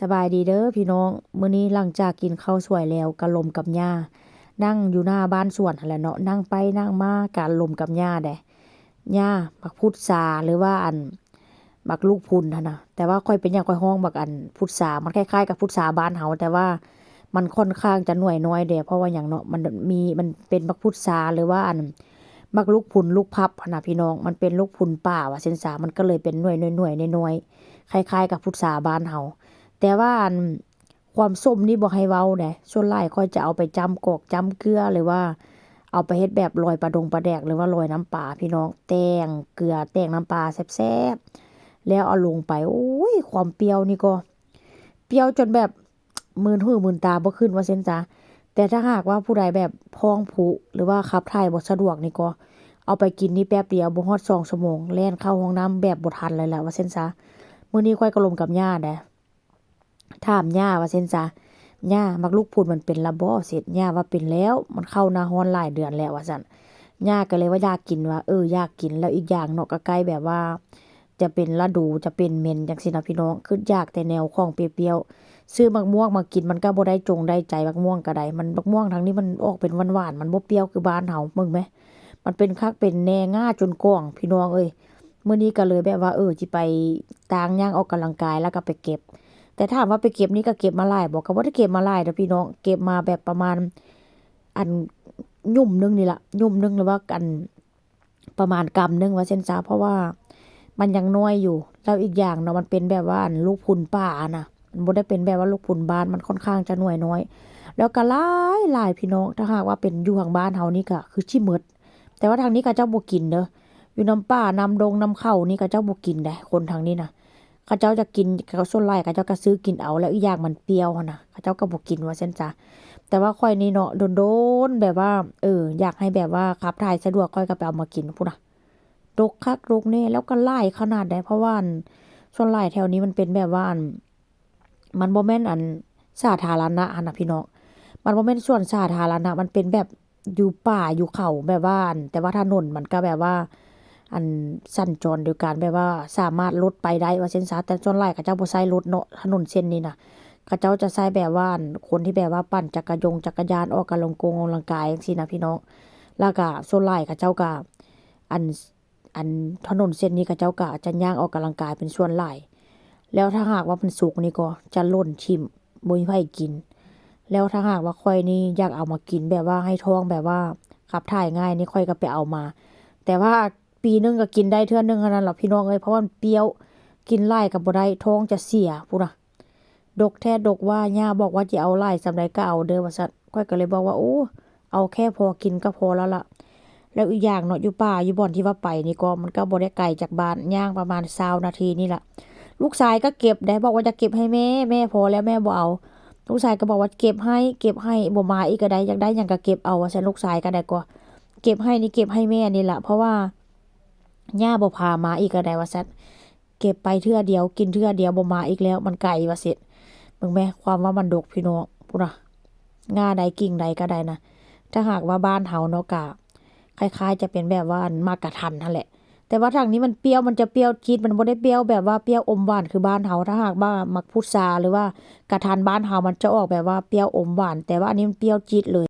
ສະບາຍດີເດີພີ່ນ້ອງ, ມື້ນີ້ຫຼັງຈາກກິນເຂົ້າສວຍແລ້ວກໍລົມກັບຍ່າ, ນັ່ງຢູ່ໜ້າບ້ານສວນຫັ້ນແຫຼະເນາະ, ນັ່ງໄປນັ່ງມາກໍລົມກັບຍ່າແດ່. ຍ່າ ບັກພຸດສາ ຫຼືວ່າອັນ ບັກລູກພຸ່ນຫັ້ນນະ, ແຕ່ວ່າຂ້ອຍເປັນຫຍັງຂ້ອຍຮ້ອງບັກອັນພຸດສາ, ມັນຄ້າຍໆກັບພຸດສາບ້ານເຮົາ, ແຕ່ວ່າມັນຂ້ອນຂ້າງຈະໜ່ວຍນ້ອຍແດ່. ເພາະວ່າຫຍັງເນາະ, ມັນມີ ມັນເປັນບັກພຸດສາ ຫຼືວ່າອັນ ບັກລູກພຸ່ນລູກພັບຫັ້ນນະພີ່ນ້ອງ, ມັນເປັນລູກພຸ່ນປ່າວ່າຊັ້ນຊະ, ມັນກໍເລີຍເປັນໜ່ວຍນ້ອຍໆນ້ອຍໆ ຄ້າຍໆກັບພຸດສາບ້ານເຮົາ. ແຕ່ວ່າອັນ ຄວາມສົ້ມນີ້ບໍ່ໃຫ້ເວົ້າເດ້, ສ່ວນຫຼາຍຂ້ອຍຈະເອົາໄປຈ້ຳກອກຈ້ຳເກືອ ຫຼືວ່າເອົາໄປເຮັດແບບລອຍປາດົງປາແດກ ຫຼືວ່າລອຍນ້ຳປາພີ່ນ້ອງ, ແຕ້ງເກືອແຕ້ງນ້ຳປາແຊບໆ ແລ້ວເອົາລົງໄປ. ໂອ້ຍ ຄວາມປ່ຽວນີ້ກໍປ່ຽວຈົນແບບ ມື່ນຫູມື່ນຕາບໍ່ຂຶ້ນວ່າຊັ້ນຊະ. ແຕ່ຖ້າຫາກວ່າຜູ້ໃດແບບທ້ອງຜູ ຫຼືວ່າຂັບຖ່າຍບໍ່ສະດວກນີ້ກໍ ເອົາໄປກິນນີ້ແປັບດຽວ ບໍ່ຮອດສອງຊົ່ວໂມງ ແລ່ນເຂົ້າຫ້ອງນ້ຳແບບບໍ່ທັນເລີຍລະວ່າຊັ້ນຊະ. ມື້ນີ້ຂ້ອຍກໍລົມກັບຍ່າແດ່, ຖາມຍ່າວ່າຊັ້ນຊະ, ຍ່າ ບັກລູກພຸ່ນມັນເປັນລະບໍ່? ເສັດ ຍ່າວ່າເປັນແລ້ວ, ມັນເຂົ້າໜ້າຮ້ອນຫຼາຍເດືອນແລ້ວວ່າຊັ້ນ. ຍ່າກໍເລີຍວ່າຢາກກິນ ວ່າ ເອີ ຢາກກິນ. ແລ້ວອີກຢ່າງເນາະ ກໍໃກ້ແບບວ່າ ຈະເປັນລະດູ ຈະເປັນເມັນຈັ່ງຊີ້ນະພີ່ນ້ອງ, ຄຶດຢາກແຕ່ແນວຂອງປ່ຽວໆ. ຊື້ໝາກມ່ວງມາກິນ ມັນກໍບໍ່ໄດ້ຈົງໄດ້ໃຈ, ໝາກມ່ວງກໍໄດ້ ມັນ ໝາກມ່ວງທາງນີ້ມັນອອກເປັນຫວານໆ, ມັນບໍ່ປ່ຽວຄືບ້ານເຮົາ. ເບິ່ງແມ, ມັນເປັນຄັກເປັນແນ່ ງ່າຈົນກອງ ພີ່ນ້ອງເອີຍ. ມື້ນີ້ກໍເລີຍແບບວ່າ ເອີ ຊິໄປຕາງຍ່າງອອກກຳລັງກາຍ ແລ້ວກໍໄປເກັບ. ແຕ່ຖາມວ່າໄປເກັບນີ້ກໍເກັບມາຫຼາຍບໍ່? ກໍບໍ່ໄດ້ເກັບມາຫຼາຍດອກພີ່ນ້ອງ, ເກັບມາແບບປະມານ ອັນ ຫຍຸ່ມໜຶ່ງນີ້ລະ, ຫຍຸ່ມໜຶ່ງ ຫຼືວ່າ ອັນ ປະມານກຳໜຶ່ງວ່າຊັ້ນຊະ, ເພາະວ່າມັນຍັງນ້ອຍຢູ່. ແລ້ວອີກຢ່າງເນາະ ມັນເປັນແບບວ່າ ອັນ ລູກພຸ່ນປ່ານະ, ມັນບໍ່ໄດ້ເປັນແບບວ່າລູກພຸ່ນບ້ານ, ມັນຂ້ອນຂ້າງຈະໜ່ວຍນ້ອຍ ແລ້ວກໍຫຼາຍໆ ພີ່ນ້ອງ. ຖ້າຫາກວ່າເປັນຢູ່ທາງບ້ານເຮົານີ້ກໍຄືຊິໝົດ, ແຕ່ວ່າທາງນີ້ເຂົາເຈົ້າບໍ່ກິນເດີ. ຢູ່ນຳປ່ານຳດົງນຳເຂົານີ້ເຂົາເຈົ້າບໍ່ກິນໃດ໋ ຄົນທາງນີ້ນະ. ເຂົາເຈົ້າຈະກິນ ສ່ວນຫຼາຍເຂົາເຈົ້າກໍຊື້ກິນເອົາ, ແລ້ວອີກຢ່າງມັນປ່ຽວຫັ້ນນະ ເຂົາເຈົ້າກໍບໍ່ກິນວ່າຊັ້ນຊະ. ແຕ່ວ່າຂ້ອຍນີ້ເນາະ ດົນໆ ແບບວ່າ ເອີ ຢາກໃຫ້ແບບວ່າຂັບຖ່າຍສະດວກ ຂ້ອຍກໍໄປເອົາມາກິນພຸ້ນນະ. ດົກຄັກດົກແນ່ ແລ້ວກໍຫຼາຍຂະໜາດໃດ໋, ເພາະວ່າ ອັນ ສ່ວນຫຼາຍແຖວນີ້ມັນເປັນແບບວ່າ ອັນ ມັນບໍ່ແມ່ນ ອັນ ສາທາລະນະຫັ້ນນະພີ່ນ້ອງ, ມັນບໍ່ແມ່ນສວນສາທາລະນະ, ມັນເປັນແບບ ຢູ່ປ່າຢູ່ເຂົາ ແບບວ່າ ອັນ ແຕ່ວ່າຖະໜົນມັນກໍແບບວ່າ ອັນ ສັນຈອນໂດຍການແບບວ່າສາມາດລົດໄປໄດ້ວ່າຊັ້ນຊະ. ແຕ່ສ່ວນຫຼາຍເຂົາເຈົ້າບໍ່ໃຊ້ລົດເນາະ ຖະໜົນເສັ້ນນີ້ນະ, ເຂົາເຈົ້າຈະໃຊ້ແບບວ່າ ອັນ ຄົນທີ່ແບບວ່າປັ່ນຈັກກະຢົງຈັກກະຍານ ອອກກຳລັງກົງອອກກຳລັງກາຍຈັ່ງຊີ້ນະພີ່ນ້ອງ. ແລ້ວກໍສ່ວນຫຼາຍເຂົາເຈົ້າກໍ ອັນ ອັນຖະໜົນເສັ້ນນີ້ເຂົາເຈົ້າກໍຈະຍ່າງອອກກຳລັງກາຍເປັນສ່ວນຫຼາຍ. ແລ້ວຖ້າຫາກວ່າມັນສຸກນີ້ກໍຈະຫຼົ່ນຖິ້ມ ບໍ່ມີໃຜກິນ. ແລ້ວຖ້າຫາກວ່າຂ້ອຍນີ້ຢາກເອົາມາກິນແບບວ່າໃຫ້ທ້ອງແບບວ່າຂັບຖ່າຍງ່າຍນີ້ ຂ້ອຍກໍໄປເອົາມາ, ແຕ່ວ່າປີໜຶ່ງກໍກິນໄດ້ເທື່ອໜຶ່ງເທົ່ານັ້ນລະພີ່ນ້ອງເອີຍ, ເພາະວ່າມັນປ່ຽວ ກິນຫຼາຍກໍບໍ່ໄດ້ ທ້ອງຈະເສຍພຸ້ນນະ. ດົກແທ້ດົກວ່າ ຍ່າບອກວ່າຊິເອົາຫຼາຍສ່ຳໃດກໍເອົາເດີວ່າຊັ້ນ. ຂ້ອຍກໍເລີຍບອກວ່າ ໂອ້ ເອົາແຄ່ພໍກິນກໍພໍແລ້ວລະ. ແລ້ວອີກຢ່າງເນາະ ຢູ່ປ່າຢູ່ບ່ອນທີ່ວ່າໄປນີ້ກໍ ມັນກໍບໍ່ໄດ້ໄກຈາກບ້ານ ຍ່າງປະມານຊາວນາທີນີ້ລະ. ລູກຊາຍກໍເກັບໄດ໋, ບອກວ່າຈະເກັບໃຫ້ແມ່, ແມ່ພໍແລ້ວ ແມ່ບໍ່ເອົາ. ລູກຊາຍກໍບອກວ່າ ເກັບໃຫ້ ເກັບໃຫ້ ບໍ່ມາອີກກໍໄດ້, ຢາກໄດ້ຫຍັງກໍເກັບເອົາວ່າຊັ້ນ. ລູກຊາຍກໍໄດ້ກໍ ເກັບໃຫ້ນີ້ເກັບໃຫ້ແມ່ນີ້ລະ ເພາະວ່າຍ່າບໍ່ພາມາອີກກໍໄດ້ວ່າຊັ້ນ. ເກັບໄປເທື່ອດຽວ ກິນເທື່ອດຽວ ບໍ່ມາອີກແລ້ວ ມັນໄກວ່າຊັ້ນ. ເບິ່ງແມ ຄວາມວ່າມັນດົກພີ່ນ້ອງ ພຸ້ນນະ, ງ່າໃດກິ່ງໃດກໍໄດ້ນະ. ຖ້າຫາກວ່າບ້ານເຮົາເນາະ ກະຄ້າຍໆຈະເປັນແບບວ່າ ອັນ ໝາກກະທັນຫັ້ນແຫຼະ, ແຕ່ວ່າທາງນີ້ມັນປ່ຽວ ມັນຈະປ່ຽວຈີດ, ມັນບໍ່ໄດ້ປ່ຽວແບບວ່າປ່ຽວອົມຫວານຄືບ້ານເຮົາ. ຖ້າຫາກວ່າໝາກພຸດສາ ຫຼືວ່າກະທັນບ້ານເຮົາ ມັນຈະອອກແບບວ່າປ່ຽວອົມຫວານ, ແຕ່ວ່າອັນນີ້ມັນປ່ຽວຈີດເລີຍ.